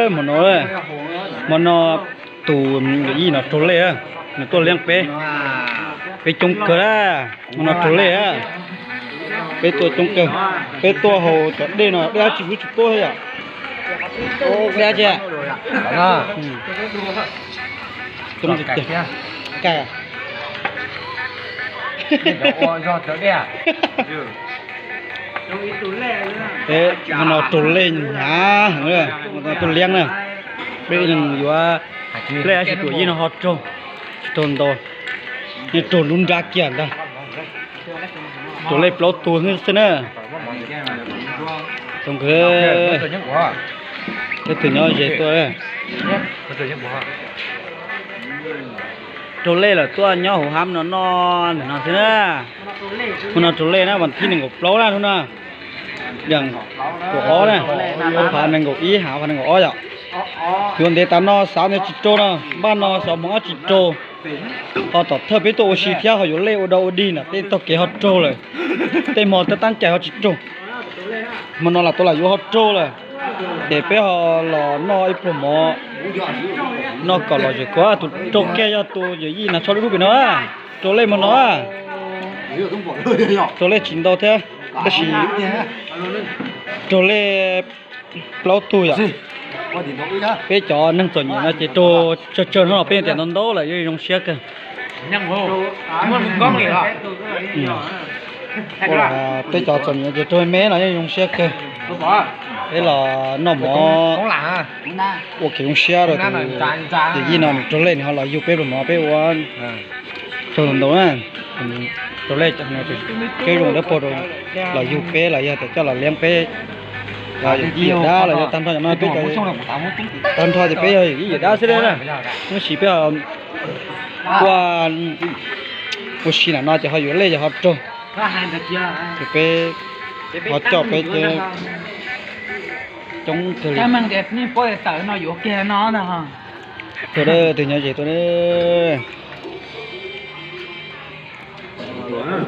Hmo no, hmo no tus yawm yij no raug lej, nws tuaj liab peb, peb coob kawg na. Hmo no raug lej, peb tuaj coob kawg, peb tuaj haus cov dej no, dej dab tsi kuv tsis paub thiab yom. Dej dab tsi? Hmo no raug lej hnyav, tuaj liab na. Peb yuav lej ab tsis tuam yij no ho raug, tsis raug ntau, raug lub nrab kiag ntag. Raug lej plaub tug xwb na. Tau nkawd, leej twg nyob ze tuaj. Raug lej lawm tuaj nyob hauv hab no noj ntawm no xwb na. Hmo no raug lej na, vas thib nees nkaum plaub na hnub no. Yeej kaum ob na, phav nees nkaum ib, hab phav nees nkaum ob yom. Yuav ntev tas no xav ntev tsis raug no, npaj no xav hmoov ob tsis raug. Ho tom thawj peb tuaj ua si thiab ho yuav lej ua dog ua dig na, tej tog kev ho raug lawm. Tej hmo twb tab caij ho tsis raug. Hmo no lam tau lam yuav ho raug lawm. Ces peb ho los noj ib pluag mov, noj kom lom zem kuv. Tus raug kiag yog tus yawm yij no tso lub pem no, raug lej hmo no. Raug lej tsis ntau thiab, tab sis raug lej plaub tug yom. Peb cov neeg txom nyem no ces raug tsawg tsawg hnub los peb tias ntau ntau lawm yeej zoo siab kawg. Peb cov txom nyem ces raug me me no yeej zoo siab kawg. Peb los noj mov ua kev zoo siab rau tus yawm yij no nws raug lej nws ho los yug peb pluag mov peb ua raug ntau na. Raug lej, kev zoo dawb paug rau los yug peb los yog tias coj los liab peb, yawm yij yawm dab los yog tag nrho cov no peb, tag nrho ces peb yog yawm yij yawm dab xwb na. Tab sis peb ua, ua si nram no ces ho yuav lej ces ho raug, ces peb ho coj peb coob kawg li. Tus nyob ze tuaj,